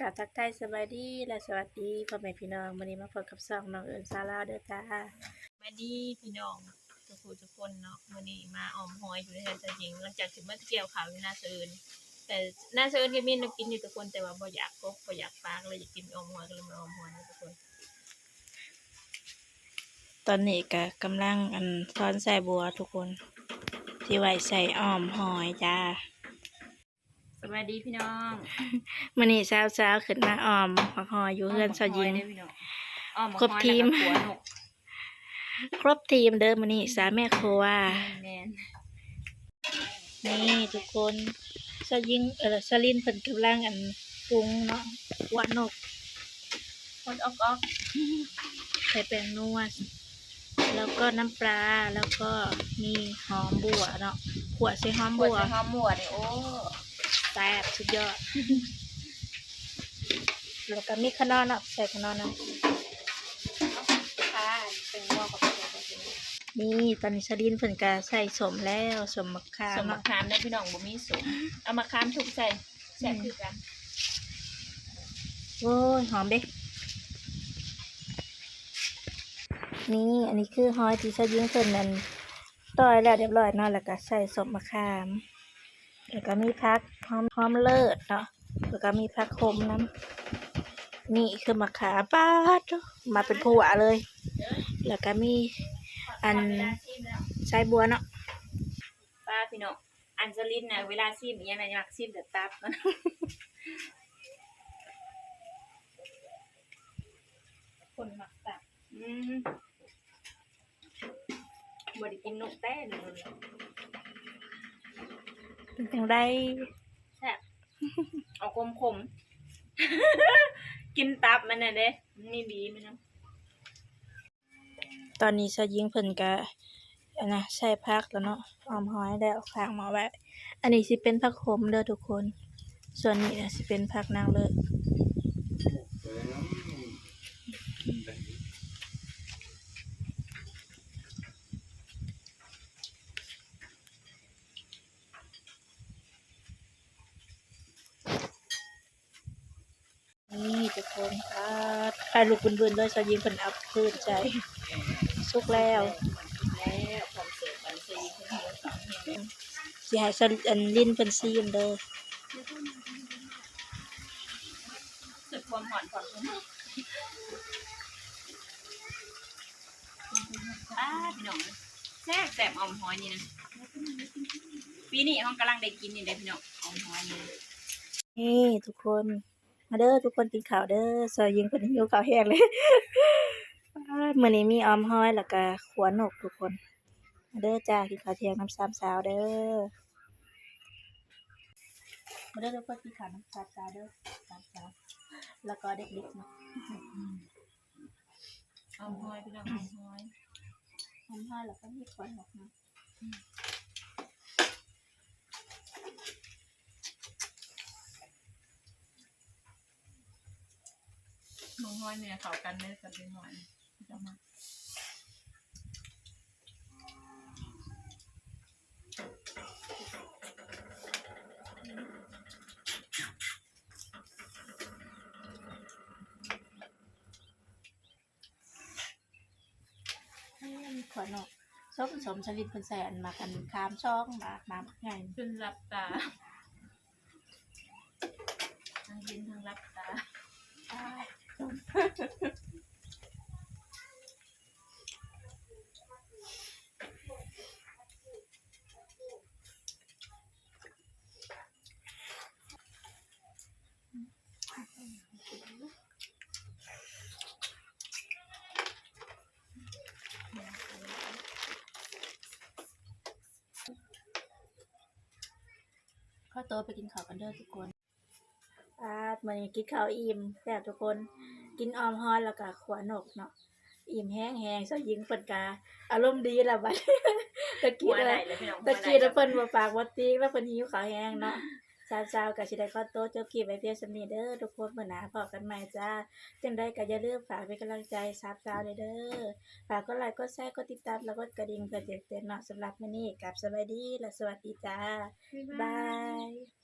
ກະທັກທາຍສະບາຍດີ ແລະ ສະຫວັດດີພໍ່ແມ່ພີ່ນ້ອງ. ມື້ນີ້ມາພົບກັບຊ່ອງນ້ອງເອິນສາວລາວເດີຈ້າ. ສະບາຍດີພີ່ນ້ອງທຸກຜູ້ທຸກຄົນເນາະ. ມື້ນີ້ມາອ້ອມຫອຍຢູ່ເຮືອນສາວຍິງ ຫຼັງຈາກທີ່ມາກ່ຽວເຂົ້າຢູ່ນາສະເອີນ. ແຕ່ນາສະເອີນກໍມີແນວກິນຢູ່ທຸກຄົນ ແຕ່ວ່າບໍ່ຢາກກົບ ບໍ່ຢາກປາກ ເລີຍຢາກກິນອ້ອມຫອຍ ກໍເລີຍມາອ້ອມຫອຍເນາະທຸກຄົນ. ຕອນນີ້ກະກຳລັງ ອັນ ຊ້ອນສາຍບົວທຸກຄົນ ທີ່ໄວ້ໃສ່ອ້ອມຫອຍຈ້າ. ສະບາຍດີພີ່ນ້ອງ. ມື້ນີ້ສາວໆຂຶ້ນມາອ້ອມໝາກຫອຍຢູ່ເຮືອນສາວຍິງ. ອ້ອມໝາກຫອຍເດີພີ່ນ້ອງ. ອ້ອມໝາກຫອຍ ຄົບທີມ ແລ້ວກໍຂົ້ວນົກ. ຄົບທີມເດີມື້ນີ້ ສາມແມ່ຄົວ. ແມ່ນໆ. ນີ້ທຸກຄົນ ສາວຍິງ ເອີ ສາວລິນເພິ່ນກຳລັງ ອັນ ປຸງເນາະ ຂົ້ວນົກ ຄົນອອກໆ ໃສ່ແປ້ງນົວ ແລ້ວກໍນ້ຳປາ ແລ້ວກໍມີຫອມບົ່ວເນາະ ຂົ້ວໃສ່ຫອມບົ່ວ ຂົ້ວໃສ່ຫອມບົ່ວນີ້ ໂອ້ ແຊບສຸດຍອດ. ແລ້ວກໍມີຂະໜໍເນາະ ໃສ່ຂະໜໍນຳ. ນີ້ ຕອນນີ້ສາວລິນເພິ່ນກະໃສ່ສົ້ມແລ້ວ ສົ້ມໝາກຂາມ ສົ້ມໝາກຂາມເນາະພີ່ນ້ອງ ບໍ່ມີສົ້ມ ເອົາໝາກຂາມທຸບໃສ່ ແຊບຄືກັນ. ໂອ້ຍ ຫອມເດ້. ນີ້ ອັນນີ້ຄືຫອຍທີ່ສາວຍິງເພິ່ນ ອັນ ຕ້ອຍແລ້ວຮຽບຮ້ອຍເນາະ ແລ້ວກະໃສ່ສົ້ມໝາກຂາມ ແລ້ວກະມີຜັກ ຫອມ ຫອມເລີດເນາະ ແລ້ວກະມີຜັກໂຂມນຳ. ນີ້ຄືໝາກຂາມ ປາດໂທ້ ມາເປັນພົວເລີຍ ແລ້ວກະມີ ອັນ ສາຍບົວເນາະ. ປ້າພີ່ນ້ອງ ອັນສາວລິນນະ ເວລາຊີມອີ່ຫຍັງນະ ມັກຊີມແຕ່ຕັບມັນ ຄົນມັກຕັບ. ອືມ ບໍ່ໄດ້ກິນນົກແຕ່ດົນແລ້ວ. ເປັນຈັ່ງໃດ? ແຊບ ອອກຂົມໆ ກິນຕັບມັນນັ້ນເດ້ ມັນມີບີມັນນຳ. ຕອນນີ້ສາວຍິງເພິ່ນກະ ອັນນະ ໃສ່ຜັກແລ້ວເນາະ ອ້ອມຫອຍແລ້ວ ຂ້າງໝໍ້ໄວ້. ອັນນີ້ຊິເປັນຜັກໂຂມເດີທຸກຄົນ ສ່ວນນີ້ນະຊິເປັນຜັກນາງເລີກ. ນີ້ທຸກຄົນ ປາດ ໄຟລຸກບຶນໆເລີຍ ສາວຍິງເພິ່ນເອົາຟືນໃສ່. ສຸກແລ້ວ ສຸກແລ້ວ ພ້ອມເສີບ. ອັນສາວຍິງເພິ່ນຫິວເຂົ້າແຮງ ຊິໃຫ້ສາວ ອັນ ລິນເພິ່ນຊີມເດີ. ສຸດຄວາມຮ້ອນ ຄວາມຮ້ອນ. ອ້າ ພີ່ນ້ອງ ແຊບໆ ອອມຫອຍນີ້ນະ ປີນີ້ເຮົາກຳລັງໄດ້ກິນນີ້ເດ້ພີ່ນ້ອງ ອອມຫອຍນີ້. ນີ້ທຸກຄົນ ມາເດີທຸກຄົນກິນເຂົ້າເດີ ສາວຍິງເພິ່ນຫິວເຂົ້າແຮງເລີຍ. ປາດ ມື້ນີ້ມີອອມຫອຍ ແລ້ວກະຂົ້ວນົກທຸກຄົນ. ມາເດີຈ້າ ກິນເຂົ້າທ່ຽງນຳສາມສາວເດີ. ມາເດີທຸກຄົນກິນເຂົ້ານຳສາມສາວເດີ ສາມສາວ ແລ້ວກໍເດັກໆເນາະ. ອອມຫອຍພີ່ນ້ອງ ອອມຫອຍ ອອມຫອຍ ແລ້ວກໍມີຂົ້ວນົກນຳ. ໝາກຫອຍນີ້ເຂົ້າກັນເດີກັບເດັກນ້ອຍ ຈະມັກ. ເອີ ມີຂົ້ວນົກ ສົ້ມໆ ສາວລິນເພິ່ນໃສ່ ອັນ ໝາກ ອັນ ຂາມສອງໝາກ ໝາກໃຫຍ່ ຈົນຫຼັບຕາ ທັງກິນທັງຫຼັບຕາ. ຂໍໂຕໄປກິນເຂົ້າກັນເດີທຸກຄົນ. ປາດ ມື້ນີ້ກິນເຂົ້າອີ່ມແລ້ວທຸກຄົນ ກິນອອມຫອຍ ແລ້ວກະຂົ້ວນົກເນາະ ອີ່ມແຮງໆ. ສາວຍິງເພິ່ນກະອາລົມດີແລ້ວບັດນີ້ ຕະກີ້ ຫົວໄດ້ແລ້ວພີ່ນ້ອງ ຕະກີ້ ຫົວໄດ້ແລ້ວ ເພິ່ນບໍ່ປາກບໍ່ຕີກ ແລ້ວເພິ່ນຫິວເຂົ້າແຮງເນາະ. ສາມສາວກະຊິໄດ້ຂໍໂຕຈົບຄລິບໄວ້ພຽງສ່ຳນີ້ເດີທຸກຄົນ ມື້ໜ້າພໍ້ກັນໃໝ່ຈ້າ. ຈັ່ງໃດກະຢ່າລືມຝາກເປັນກຳລັງໃຈສາມສາວແດ່ເດີ ຝາກກົດໄລກົດແຊ ກົດຕິດຕາມ ແລະ ກົດກະດິ່ງເພື່ອແຈ້ງເຕືອນເນາະ. ສຳລັບມື້ນີ້ ກັບສະບາຍດີ ແລະ ສະຫວັດດີຈ້າ ບາຍບາຍ.